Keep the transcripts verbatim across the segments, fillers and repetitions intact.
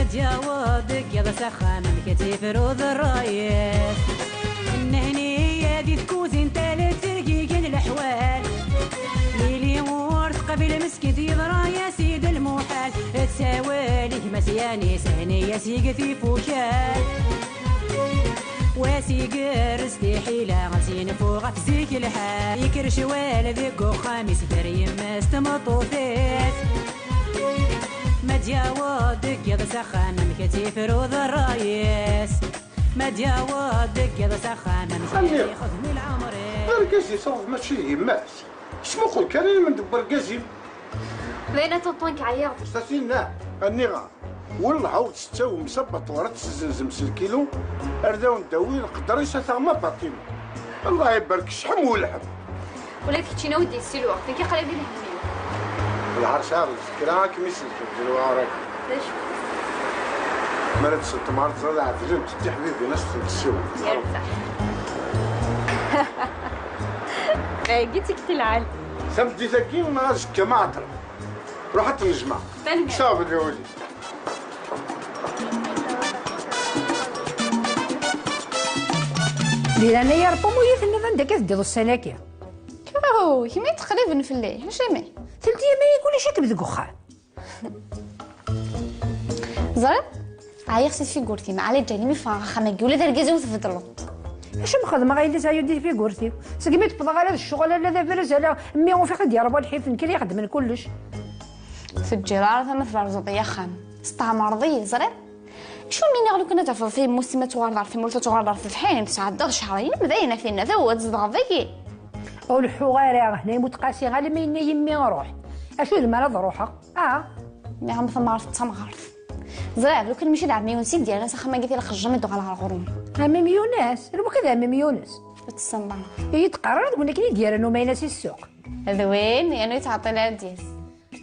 Yaweḍ deg yiḍ s axxam, amek ad tifruḍ rray-is? Nnehniya di tkuzint, ala ttergigen leḥwal. Lili ur teqbil meskint, yeḍra-yas-id lmuḥal. Tsawel i gma-s Yanis, hni-yas ig tifukal. Wa s igerrez tiḥila, s yenfu ɣef zik lḥal. Yekker ccwal deg uxxam-is, ger yemma-s tmeṭṭut-is. Ma d-yaweḍ deg yiḍ s axxam, amek ad tifruḍ rray-is? Ma d-yaweḍ deg yiḍ s axxam, amek ad ixdem i lɛemr-is? D argaz yettruḍ mačči d yemma-s. Smuqul kan ayen n wergaz-im. D ayen a tonton, nekk ɛyiɣ. Tasinna, aniɣer? Wellah ur tettawem s abaṭur ad tt-tzenzem s lkilu, ar d awen-d-awi lqedr-is a taɣma baṭima. Allah ibarek, cḥem welḥem. Ula d keččini ur d-yessi lweqt, nekk aql-i di lhemm-iw. Lɛerc ar lfekra ad kem-isellek deg lweɛrag. D acu? Mi ara d-tselṭem ar tẓa d ɛedlent d tiḥbibin ad s-tent-tessiweḍ. Yerbeḥ. Dagi d tikti lɛali. Tameddit-agi neɣ azekka ma ɛeṭṭleɣ. Ruḥ ad t-nejmeɛ. Tanemmirt. Ṣafi d ul-is. Di leɛnaya Ṛebbi, ur iyi-tenniḍ anda akka teddiḍ ussan-agi? Aw, kemm i d-teqriben fell-i, acimi? Teldi ama yak ulac-ikem deg uxxam. Ẓriḍ? Ɛyiɣ si tfigurt-im, ɛla ǧǧan imi ffɣeɣ axxam-agi, ula d argaz-iw tbeddleḍ. Acu m-xedmeɣ a yelli Zayudi tfigurt-iw? Segmi d-wwḍeɣ ala d ccɣel, ala d abrez, ala mmi ufiɣ-t-id yerwa lḥif, d nekk i d-ixeddmen kullec. Teǧǧiḍ ara tama tberzeḍ i axxam. Testeɛmreḍ-iyi, ẓriḍ? Acu mi niɣ lukan ad tafeḍ fi yemma-s ma tuɣaleḍ ɣer tmurt, ad tuɣaleḍ ɣer tebḥirin, tesɛeddaḍ cehṛ yinem dayen a tinna, tawa ad tzedɣeḍ dagi. Ur leḥḥuɣ ara, hna yemmut Qasi, almi yenna yimmi ruḥ. Acu d mi ara d-ruḥeɣ? Ah! Nniɣ-am tamɣart d tamɣart. Ẓriɣ, lukan mačči d ɛemmi Yunes i d-yerran s axxam-agi ti lxejja mi d-uɣaleɣ ɣer ɣur-m. Ɛemmi Yunes? Lweqt d ɛemmi Yunes. Ur tessembareḍ. Iyi-d-qqaren d win akken i d-yerran umayna si ssuq. D win, yernu yettɛeṭṭil ara d-yas.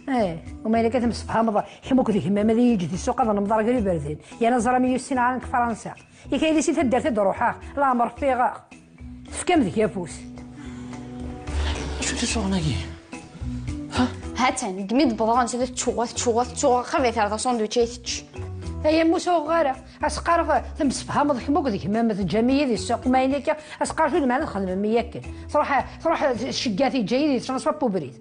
Eh, umayna akka temsefhameḍ, kemm akked gma-m ad iyi-yeǧǧ di ssuq ad nemḍer gar iberdan. Yerna ẓer am yussin ɛan deg Fransa. Yak a yelli si taddart i d-ruḥeɣ, leɛmer ffiɣeɣ. Tefkam deg afus. Acu d isuɣen-agi? Ha? Hatan, deg mi d-wwḍeɣ, nettat teččuɣa, teččuɣa, teččuɣa, qrib ay terra tasandwič ay tečč. Aya mmus uɣeɣ ara. As-qqareɣ temsefhameḍ kemm akked gma-m, teǧǧam-iyi di ssuq, ma ayen akka, as-qqareɣ acu d lmeɛna txedmem-iyi akken. Truḥ, truḥ tcegga tiǧǧa-yi di transport public.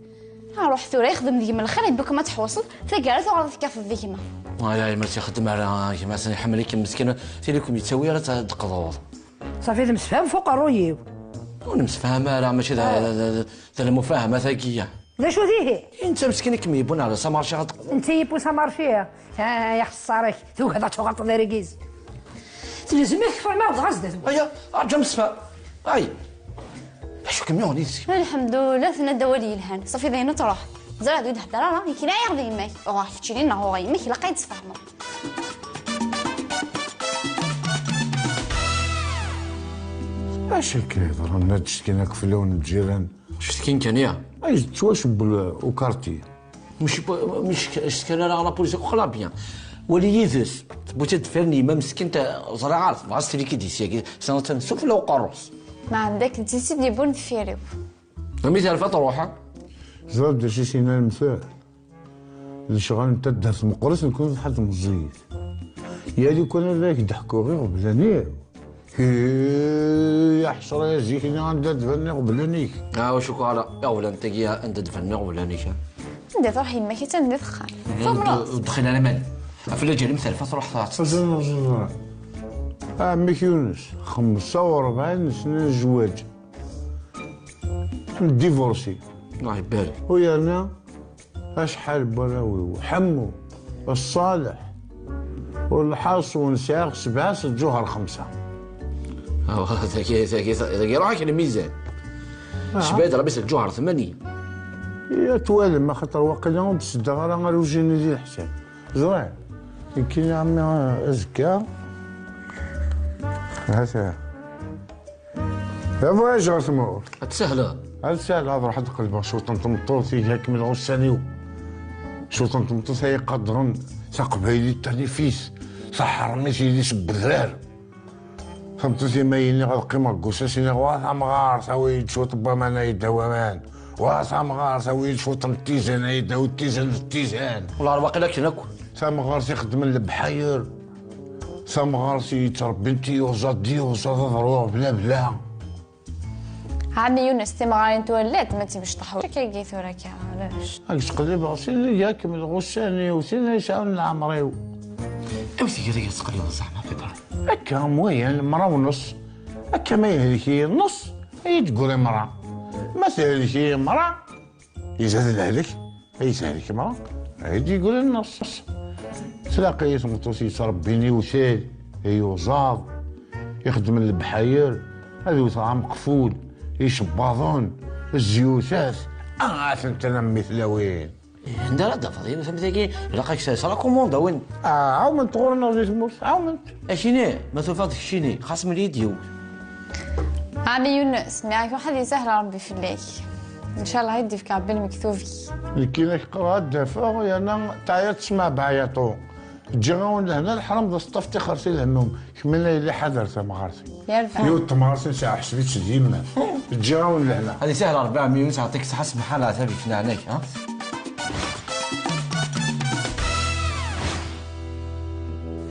Ruḥ tura, ixdem deg-m lxir, yewwi-kem ad tḥewṣeḍ, taggara tuɣaleḍ tekkateḍ di gma. Ay, ay, ma tt-ixeddem ara gma-s, iḥemmel-ikem meskin, tili kem-yettawi ara d-teqḍuḍ. Ṣafi, d msefham f uqerruy-iw. Ur nemsefham ara, mačči d, d, d, d lmufahama tagi. D acu dihi? I netta meskin i kem-yewwin ar s amarci ad teqḍuḍ. Netta yewwi s amarci. Ah, ya xessara-k, tugiḍ ad tuɣaleḍ d argaz. Tlezm-ik, fehmeɣ dɣa zdat-wen. Aya, rǧu amsefham. Ay. Acu kem yuɣen yid-s? Lḥemdullah, tenna-d awal yelhan. Ṣafi dayen ad truḥ. Ẓriɣ d ur d-hedder ara, yekken ɛyiɣ d yemma-k. Uɣeɣ keččini neɣ uɣeɣ yemma-k, ilaq ad yi-d-tesfehmeḍ. Acu akka yeḍran, ad d-cetkin akk fell-awen lǧiran? Cetkin kan, ya. Ay, tettwacewwel ukarti. Mec, mec, cetkan ara la police, akk xla bien. Wali yid-s, tewwi-tt-id deffir n yemma meskint, ẓriɣ ara tebɣa s tlikidis-agi, sensufla uqerru-s. Ma ɛendak d tis i d-yewwin deffir-iw. Ami terfa truḥ, ha? Ẓriɣ d acu i s-yenna lemtel. Lecɣal n taddart meqqret, nekkni ḥedd meẓẓiyit. Yal ikun ad ak-d-ḥkuɣ iɣeblan-iw. Hi, ya ḥesra, ya zik-nni anda d-banen iɣeblan-ik? Ah, ur cukkeɣ ara iɣeblan-tagi anda d-banen iɣeblan-ik, ha? Anda truḥ yemma-k, attan di texxam. Ur d-, ur d-dxil ara mani. Ɣef laǧal-im terfa truḥ teɛṭes. Ẓer, ẓer, ẓer. Ɛemmi-k Yunes, xemsa u rebɛin sna n zzwaǧ. Divorsi. Allah ibarek. U yerna acḥal n warraw-iw, Ḥemmu, Ṣṣaleḥ, u lḥaṣun sɛiɣ sebɛa, s Lǧuher xemsa. Awa, tagi, tagi, tagi, ruḥ-ak lmizan. Aha. Cbad Ṛebbi s Lǧuher tmanya. Ya twalem, axaṭer waqila ur d-seddaɣ ara arujin-nni di leḥsab. Ẓriɣ. Nekkini a ɛemmi azekka. Hata. D avoyage ɣer tmurt. Ad tsahleḍ. Ad sahleɣ, ad ruḥ ad qelbeɣ cwiṭ n tmeṭṭut, iga kem d ɣussan-iw. Cwiṭ n tmeṭṭut ay iqadren taqbaylit, tanifit, taḥermit, yelli-s n wedrar. Tameṭṭut-im ay iniɣ ad qqimeɣ deg usas, iniɣ, wa tamɣart, awi-yi-d cwiṭ n waman ay yedda waman. Wa tamɣart, awi-yi-d cwiṭ n tizan ay yedda tizan d tizan. Wellah, waqila akken akk. Tamɣart ixeddmen lebḥayer, tamɣart yettrebbin tiyuẓaḍ d tiyuẓaḍ, ad ṛwuɣ bla bla. Ɛemmi Yunes, timɣarin twalaḍ ma ttimecṭaḥ akkagi tura akka, ɛlac? Ad ttqellibeɣ tin i yakmel ɣussan-iw, tin ay yesɛun leɛmer-iw. Amek tgiḍ i tettqellibeḍ zeɛma, Piṭer? Akka, mwayen, mra u nneṣ. Akka ma yehlek-iyi nneṣ, ay d-teggri mra. Ma tehlek-iyi mra, izad lehlek, ay tehlek mra, ay d-yeggri nneṣ. Tlaq-iyi tmeṭṭut yettrebbin iwtal, iyuẓaḍ, ixeddmen lebḥayer, ad wteɣ ameqful, isebbaḍen, zzyutat, ah, atent-an am mitlawin. Anda ara d-tafeḍ yiwet am tagi? Ilaq-ak s la commande, a win. Ah, ɛawment ɣur-neɣ di tmurt, ɛawment. Akini, ma tufiḍ keččini, xas mel-iyi-d yiwen. Ɛemmi Yunes, nniɣ-ak waḥed yesahel Ṛebbi fell-ak. Ncallah ad d-ifk Ṛebbi lmektub-ik. Nekkini ad k-qqareɣ ad d-afeɣ, yerna teɛyiḍ tesmaɛ baɛyaṭu. Ǧǧiɣ-awen lehna, leḥram d aseṭṭaf, tixert i lehmum. Kemmini a yelli ḥader tamɣart. Yerbeḥ. Yiwet temɣart nesɛa ḥseb-itt d yemma. Ǧǧiɣ-awen lehna. Ad isahel Ṛebbi, Ɛemmi Yunes, ɛṭik ṣṣeḥḥa, semmeḥ leɛtab-ik, neɛna-k, ha?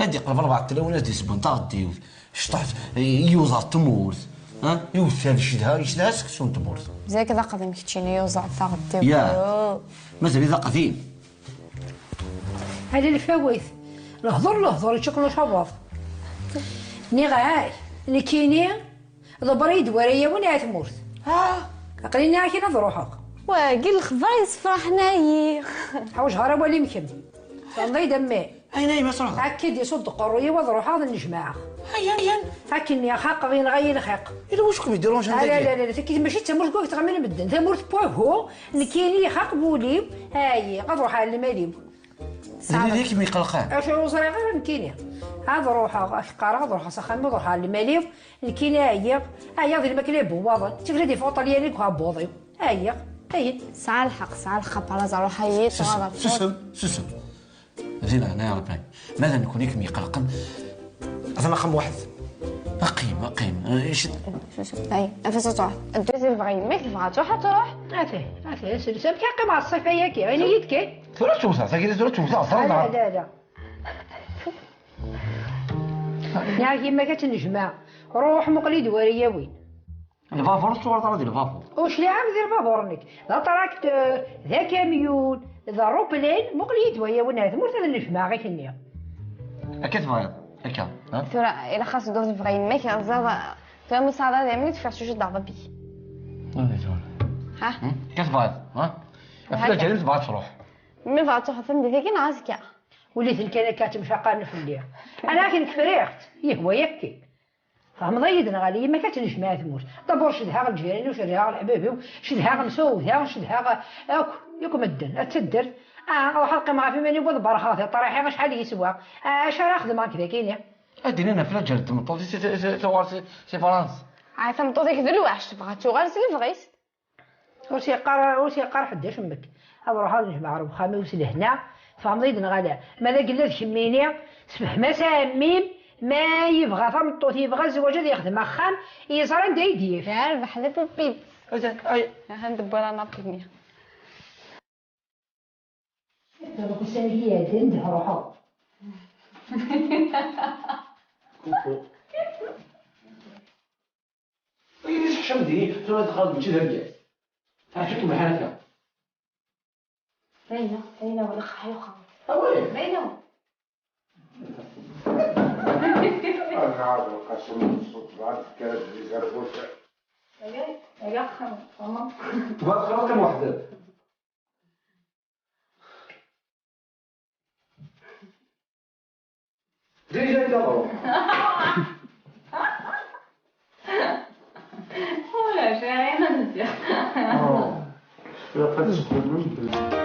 Ad d-iqleb rebɛa tlawin, ad d-isewwen taɣeddiwt. Cṭuḥ, yuẓa tmurt. Ha? Iwtal, icedha, icedha seksu n tmurt. Zak d aqdim keččini, yuẓa taɣeddiwt. Ya. Mazal-it d aqdim. Ala lfawit. Lehdur, lehdur, yeččuken ucabaḍ. Nniɣ-ak, nekkini, ḍebber-iyi-d wara yawin ar tmurt. Ah. Aql-i nniɣ-ak ad ruḥeɣ. Wagi lexbar yessefraḥen-iyi. Ḥwaǧeɣ ara awal-im kemm. Tfehmeḍ-iyi-d a mmi? Ayen ay ma truḥeḍ? Akka i d-isudd uqerruy-iw ad ruḥeɣ ad nnejmaɛeɣ. Ayen, ayen? Akken nniɣ xaqeɣ, yenɣa-yi lxiq. Ila wacu kem-idiranjen dagi? Ala, ala, ala, tagi mačči d tamurt n wagteɣ am medden, tamurt n wagu, nekkini ixaq wul-iw, ayi, ad ruḥeɣ ar lmal-iw. D nitni i kem-iqelqen? Acu ur ẓriɣ ara nekkini. Ad ruḥeɣ, ad k-qqareɣ, ad ruḥeɣ s axxam-iw, ad ruḥeɣ ar lmal-iw, nekkini ɛyiɣ, ɛyiɣ di lmakla ibewwaḍen, tifla d-yeffeɣ uṭelyan deg uɛebbuḍ-iw. Ɛyiɣ, ayen? Tesɛa lḥeqq, tesɛa lxaṭer, ad ruḥeɣ yid-s, ad ruḥeɣ. Susem, susem. Di leɛnaya Rebbi, ma d nekkni i kem-iqelqen, atan axxam weḥd. Qqim, qqim, eh, iced. Ay, afas ad truḥ. Ddu, tebɣa yemma-k, tebɣa ad truḥ, ad truḥ. Ati, ati, sels, amek ara qqimeɣ ṣṣifa-yagi? Ini-yi-d kan. Tura tewteɣ, tagi tura tewteɣ, ẓer, ala, ẓer. Ala, ala. Nniɣ-ak yemma-k ad tennejmaɛ. Ruḥ, muqel-iyi-d wara yawin. Lbabur, ur tettuɣaleḍ ara di lbabur. Ur cliɛeɣ di lbabur nekk. D atraktur, d akamyun, d ṛṛuplan, muqel-iyi-d waya win ar tmurt ad nnejmaɛeɣ, i k-nniɣ. Akka tebɣiḍ, akka, ha? Tura, ilaq ad tedduḍ tebɣa yemma-k, teẓẓaḍ, tura ma tesɛiḍ idrimen i tefkiḍ s ujeddaɣ Rebbi. Anda tura? Ha? Hmm? Akka tebɣiḍ, ha? Ɣef laǧal-im tebɣa ad truḥ. Mi tebɣa ad truḥ tameddit-agi neɣ azekka? Ul-iten kan akka ttemcaqalen fell-i. Ala akken kefriɣ-tt, yehwa yakki. Tfehmeḍ-iyi-d neɣ ala? Yemma-k ad tennejmaɛ tmurt. Dabur cedhaɣ lǧiran-iw, cedhaɣ leḥbab-iw, cedhaɣ imsewwten, cedhaɣ akk, akk medden. Ad tedder. Ah, ruḥ ad qqimeɣ ɣef iman-iw, ad berrxeɣ tiṭṭriḥin, acḥal yeswa? Ah, acu ara xedmeɣ nekk dagini? Ad d-inin ɣef laǧal n tmeṭṭut-is i t-, i t-, tuɣal si, si Fransa. Ah, tameṭṭut-ik d lweḥc, tebɣa ad tuɣal s lebɣi-s. Ur s-yeqqar, ur s-yeqqar ḥedd acemmek. Ad ruḥeɣ ad jemɛeɣ ɣer uxxam-iw s lehna, tfehmeḍ-iyi-d neɣ ala? Ma d agella d kemmini, sefhem-as a ɛemmi-m, ma yebɣa tameṭṭut, yebɣa zzwaǧ, ad yexdem axxam, yeẓra anda i d-yif. Yerbeḥ d apupit. Ay, ay. Aha, ndewwer anaṭi-nni. Dɣa ussan-agi iɛeddan, d ruḥeɣ. Wagi d iseḥcam deg-i, tura dxel mačči d argaz. Teɛǧeb-ikem lḥal akka? Baina, baina, wala xaḥi uxxam. Away! Baina! Nɛad lqasum n ṣṣut, bɛad tekker ad d-izerbuc. Aga, aga axxam, mama. Tebɣa txeṛ kan weḥd-m. Déjà, il a. Oh là, j'ai rien à dire. Oh. La pas de problème.